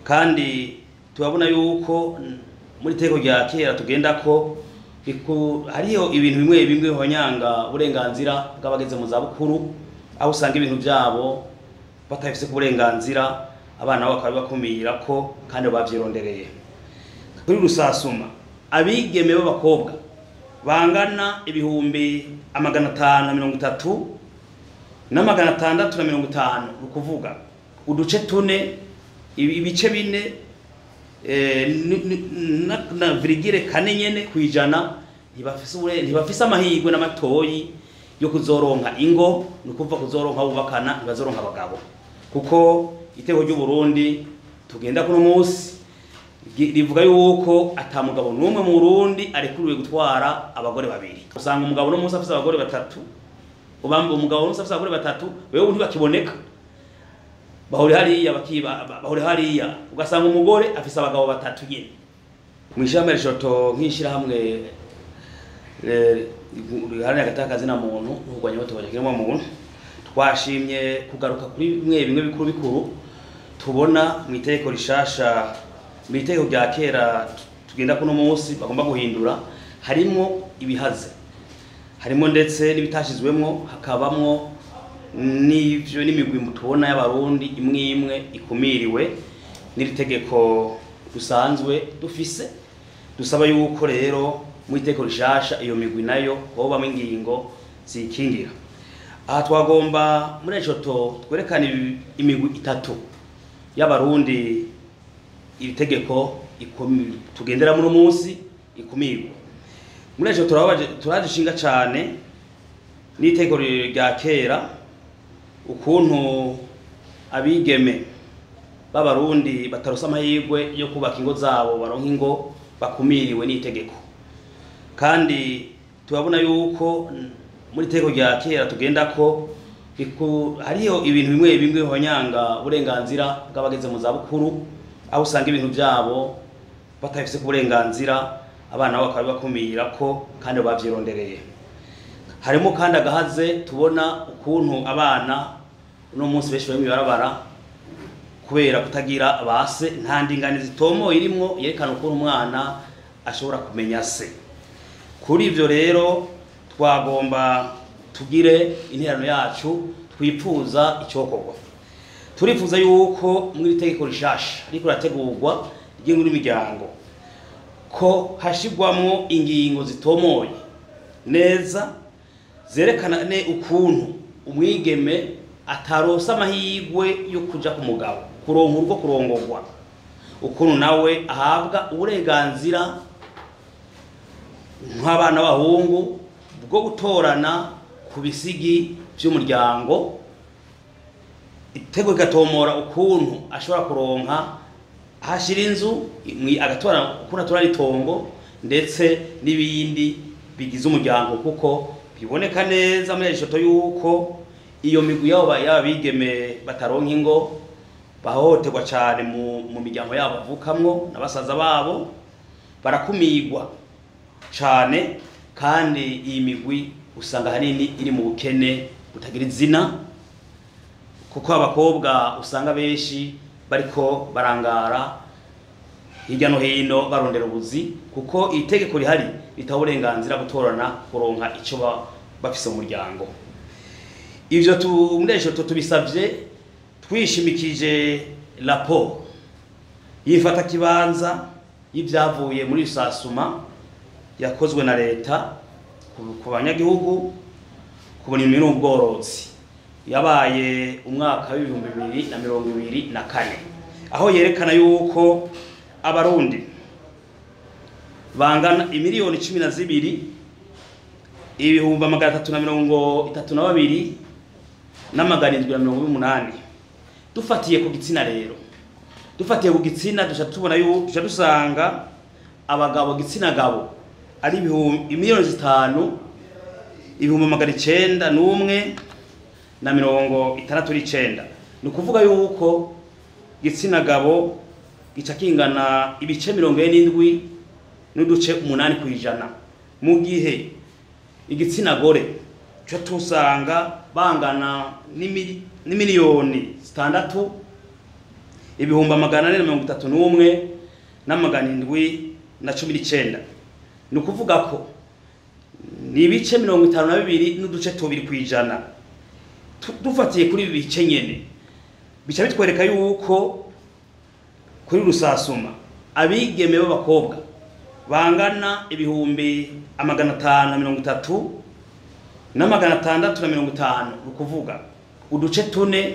Kandi turabona yuko muri teko rya kera tugenda ko hariho ibintu bimwe bimwe bihonyanga uburenganzira bw'abageze mu zabukuru, aho usanga ibintu byabo batafise ku burenganzira, abana babo bakaba bakumira ko kandi bavyirondereye. Kuri rusasuma abigeme b'abakobwa bangana 530,650, ni ukuvuga uduce tune, ibice bine na virgule kane nyene kwijana, ntibafise amahirwe n'amatoyi yo kuzoronka ingo, ni ukuvuga kuzoronka bubakana, ntibazoronka abagabo, kuko iteko ry'u Burundi tugenda kuno munsi rivuga yuko ata mugabo n'umwe mu Burundi arekuriwe gutwara abagore babiri. Usanga umugabo no munsi afise abagore batatu, ubamba umugabo munsi afise abagore batatu, wewe ntibakiboneka, bahuri hariya bakiba, bahuri hariya, ugasanga umugore afise abagabo batatu nyene. Mw'ishirahamwe Rishoto, nk'ishirahamwe riharanira agateka na muntu no kurwanya ihohoterwa ry'ikiremwamuntu, twashimye kugaruka kuri bimwe bimwe bikuru bikuru tubona mu itegeko rishasha, mu itegeko rya kera tugenda kuno munsi bagomba guhindura. Harimwo ibihaze, harimo ndetse n'ibitashizwemwo, hakabamwo n'ivyo n'imigwi tubona y'Abarundi imwe imwe ikumiriwe n'iri tegeko dusanzwe dufise. Dusaba yuko rero mu itegeko rishasha iyo migwi nayo hobamwo ingingo zikingira. Aha twagomba muri ecoto twerekana imigwi itatu y'Abarundi iri tegeko tugendera muri munsi ikumirwa. Muri eco turaje cane n'itegeko rya kera, ukuntu abigeme b'Abarundi bataronse amahirwe yo kubaka ingo zabo, baronka ingo, bakumiriwe n'itegeko. Kandi turabona yuko muri itegeko rya kera tugenda ko hariho ibintu bimwe bimwe bihonyanga uburenganzira bw'abageze mu zabukuru, aho usanga ibintu byabo batafise ku burenganzira, abana babo bakaba bakumira ko kandi bavyirondereye. Harimo kandi agahaze tubona ukuntu abana uno munsi benshi bari mw'ibarabara kubera kutagira base. Nta ndinganizo itomoye irimwo yerekana ukuntu umwana ashobora kumenya se. Kuri ivyo rero twagomba tugire interano yacu twipfuza icokorwa. Turifuza yuko muri itegeko rishasha riko rategurwa ry'inkuru y'imiryango ko hashigwamwo ingingo zitomoye neza zerekana ne ukuntu umwigeme ataronsa amahirwe yo kuja ku mugabo, kuronka urugo, kurongorwa, ukuntu nawe ahabwa uburenganzira nk'abana b'abahungu bwo gutorana ku bisigi vy'umuryango. Itego igatomora ukuntu ashobora kuronka ahashira inzu, agatora ukuntu atora itongo ndetse n'ibindi bigize umuryango, kuko biboneka neza muri ishoto yuko iyo migwi yabo y'abigeme bataronka ingo bahohoterwa cane mu miryango yabo bavukamwo na basaza babo, barakumigwa cane. Kandi iyi migwi usanga ahanini iri mu bukene butagira izina, kuko abakobwa usanga benshi bariko barangara hirya no hino barondera ubuzi, kuko itegeko rihari ritaha uburenganzira gutorana kuronka ico bafise mu muryango. Ivyo muri ejo tubisavye twishimikije raporo yifata kibanza y'ivyavuye muri sasuma yakozwe na leta ku banyagihugu ku burimyi n'ubworozi, yabaye umwaka w'2024, aho yerekana yuko Abarundi bangana 12,332,718. Dufatiye ku gitsina rero, dufatiye ku gitsina, duca tubona yuko duca dusanga abagabo, gitsina gabo, ari 5,901,069. Ni ukuvuga yuko gitsina gabo gica kingana ibice 47.8%, mu gihe igitsina gore cyo tusanga bangana n'imiliyoni 6 431 719. Ni ukuvuga ko ni ibice 52.2 kwijana. Dufatiye kuri ibi bice nyene, bica bitwereka yuko kuri rusasuma abigeme b'abakobwa bangana 530 650, ukuvuga uduce tune,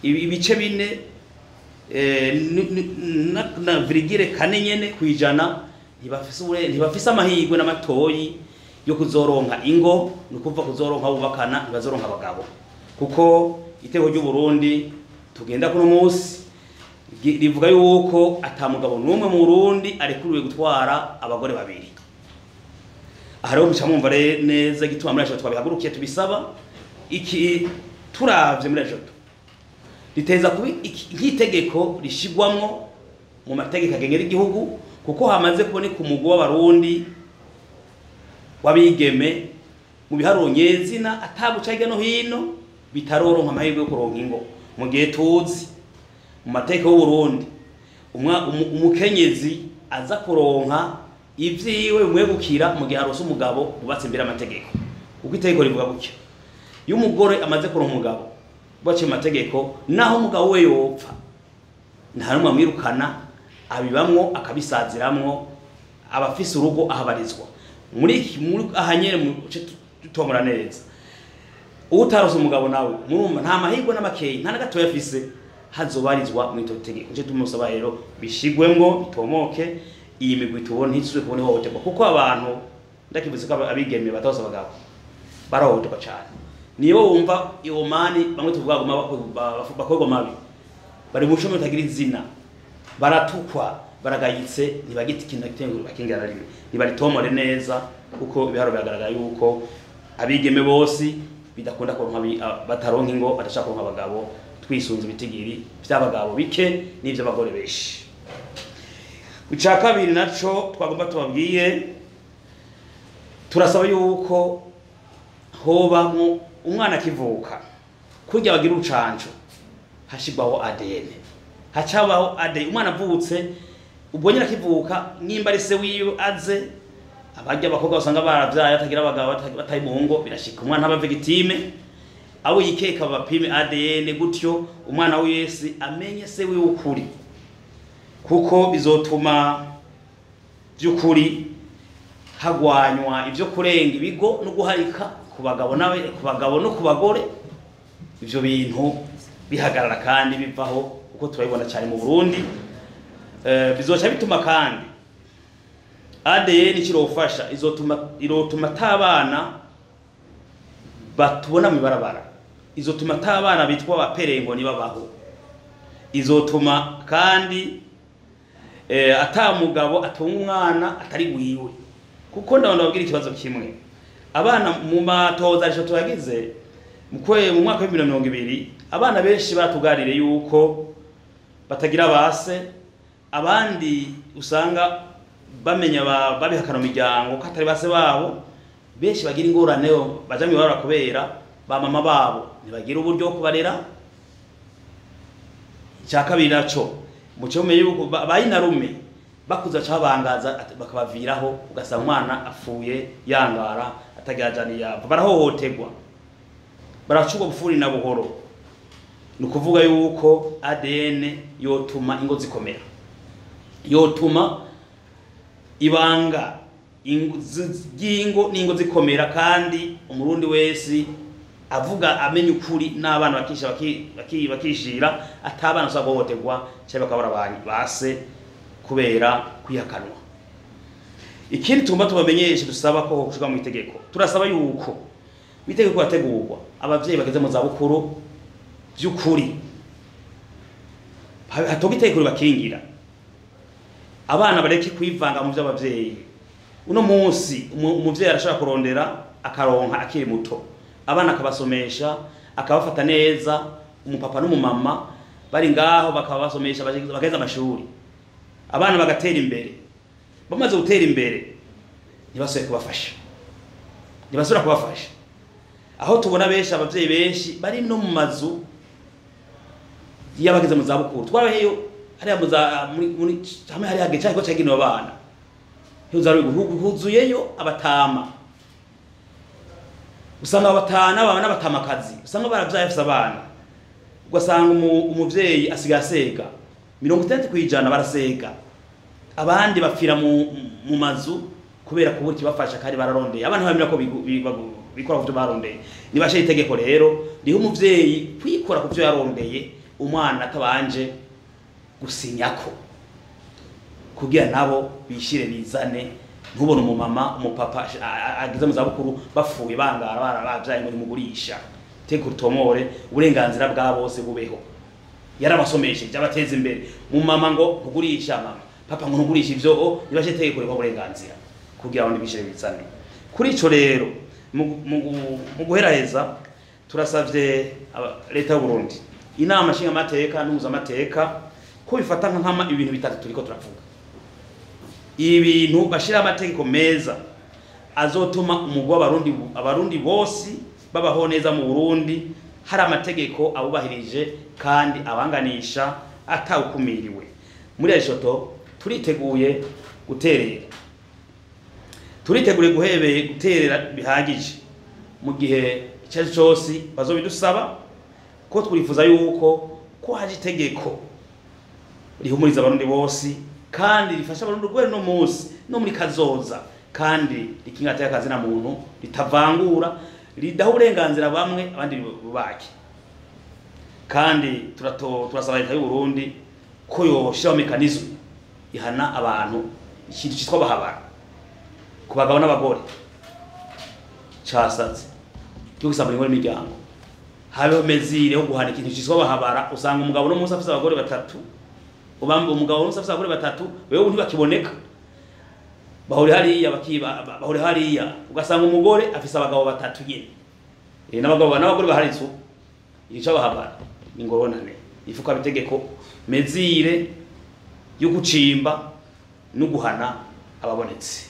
ibice 4 na virigire kane nyene kwijana, ntibafise amahirwe n'amatoyi yo kuzoronka ingo, ni ukuvuga kuzoronka bubakana, ntibazoronka abagabo. Kuko iteko ry'u Burundi tugenda kuno munsi rivuga yuko ata mugabo n'umwe mu Burundi arekuriwe gutwara abagore babiri. Aha rero muca mwumva neza igituma muri ejo twabihagurukiye tubisaba. Iki turavye muri ejo riteza kuba nk'itegeko rishigwamwo mu mategeko agengera igihugu, kuko hamaze kuboneka umugwi w'abarundi w'abigeme mu biharuro nyezina ataguca hirya no hino bitaroronka amahirwe yo kuronka ingo. Mu gihe tuzi mu mategeko y'u Burundi umukenyezi aza kuronka ivyiwe bimwegukira mu gihe aronse umugabo wubatse imbere y'amategeko, kuko itegeko rivuga gutya: iyo umugore amaze kuronka umugabo wubatse mu mategeko, naho umugabo we yopfa nta n'umwe amwirukana, abibamwo akabisaziramwo, abafise urugo ahabarizwa. Muri aha nyene muce dutomora neza, utarose umugabo nawe murumva nta mahirwe n'amakeyi, nta na gatoya afise, hazobarizwa muri iryo tegeko. Nico tumusaba rero bishigwemwo bitomoke, iyi migwi tubona ntisubire kubona ihohoterwa, kuko abantu ndakivuze ko abigeme batarose abagabo barahohoterwa cane. Nibo wumva iomani bamwe tuvuga bakorwa mabi, bari mu bushomeri butagira izina, baratukwa, baragayitse, ntibagita ikintu na kimwe bakingira na rimwe. Ntibaritomore neza, kuko ibiharuro biragaragara yuko abigeme bose bidakunda kuronka bataronka ingo, badashaka kuronka abagabo, twisunze ibitigiri vy'abagabo bike n'ivy'abagore benshi. Ica kabiri naco twagomba tubabwiye, turasaba yuko hobamwo umwana akivuka kurya bagira urucanco hashigwaho ADN, hacabaho ADN. Umwana avutse ubwo nyine akivuka, nimba ari se wiwe aze, abarya abakobwa usanga baravyaye batagira abagabo, batari mu ngo, birashika umwana aba victime, abo yikeka bapime ADN, gutyo umwana wese amenye se wiwe ukuri, kuko bizotuma by'ukuri hagwanywa ivyo kurenga ibigo no guharika ku bagabo n'abe, ku bagabo no ku bagore. Ivyo bintu bihagarara kandi bivaho, kuko turabibona cyane mu Burundi. Bizoca bituma kandi ADN kirofasha, irotuma atabana batubona mu ibarabara, izotuma atabana bitwa abaperengo nibabaho, izotuma kandi ata mugabo atunga umwana atari wiwe. Kuko ndabona babwira ikibazo kimwe, abana mu matoza arisho tuyagize mu mwaka wa 2020, abana benshi batuganire yuko batagira base, abandi usanga bamenya babihakana mu miryango ko atari base babo. Benshi bagira ingorane baja mu ibarabara kubera ba mama babo ntibagira uburyo bwo kubarera. Icya kabiri naco muco mumenye yuko bayinarume bakuza cabangaza bakabaviraho, ugasanga umwana apfuye yangara atagira jani yava, barahohoterwa, baracurwa bufuri na buhoro. Ni ukuvuga yuko ADN yotuma ingo zikomera, yotuma ibanga ry'ingo n'ingo zikomera, kandi umurundi wese avuga amenya ukuri, n'abana bakisha bakishira atabana usaba guhohoterwa cyangwa bakabura base kubera kwihakanwa. Ikindi tugomba tubamenyeshe, dusaba ko gushirwa mu itegeko, turasaba yuko itegeko bategurwa abavyeyi bageze mu zabukuru by'ukuri hatoga itegeko ribakingira, abana bareke kwivanga mu vy'abavyeyi. Uno munsi umuvyeyi arashobora kurondera akaronka akiri muto, abana akabasomesha, akabafata neza, umupapa n'umumama bari ngaho bakabasomesha bagaheza amashuri, abana bagatera imbere. Bamaze gutera imbere ntibasubire kubafasha, ntibasubira kubafasha. Aho tubona benshi, abavyeyi benshi bari no mu mazu y'abageze mu zabukuru, twabaheyo Hariya muza muri hamwe hari hageje ariko cagenewe abana, huzuyeyo abatama. Usanga abatana baba n'abatamakazi, usanga baravyaye bafise abana, ugasanga umuvyeyi asigaye asega. 60% barasega, abandi bapfira mu mazu kubera kubura ikibafasha kandi bararondeye. Abana bamenya ko bikora ku vyo barondeye. Nibashe itegeko rero riha umuvyeyi kwikora ku vyo yarondeye, umwana atabanje gusinyako, kugira nabo bishire bizane. Ntubone umumama, umupapa ageze mu zabukuru bapfuye bangara barabavyaye ngo nimugurisha. Tegeko rutomore uburenganzira bwa bose bubeho. Yarabasomesheje, abateza imbere. Mumama ngo ntugurisha, mama, papa ngo ntugurisha ivyo. Nibashe itegeko riha uburenganzira kugira ngo bishire bizane. Kuri ico rero, mu guheraheza, turasavye leta y'u Burundi, inama nshingamateka n'uhuzamateka, ko bifata nka nkama ibintu bitatu turiko turavuga. Ibintu bashira amategeko meza azotuma umugwi w'abarundi, abarundi bose babaho neza mu Burundi, hari amategeko abubahirije kandi abanganisha atawukumiriwe. Muri Ejoto turiteguye guterera, turiteguye guhebeye guterera bihagije mu gihe icyo ari cyose bazobidusaba, ko twirifuza yuko ko haje itegeko rihumuriza abarundi bose kandi rifasha abarundi guhera no munsi no muri kazoza, kandi rikinga ateka na muntu, ritavangura, ridaha uburenganzira bamwe abandi bubake. Kandi turasaba leta y'u Burundi ko yoshiraho mécanisme ihana abantu ikintu cyitwa bahabara ku bagabo n'abagore casatse cyo gusaba ingore imiryango, habeho mesure yo guhana ikintu cyitwa bahabara. Usanga umugabo no munsi afise abagore batatu, ubamba umugabo munsi afise abagore batatu, wewe ntibakiboneka, bahuri hariya bakiba, bahuri hariya, ugasanga umugore afise abagabo batatu nyene, n'abagabo n'abagore baharitse. Ico bahabara ni ngoronane ifuka bitegeko mesure yo gucimba no guhana ababonetse.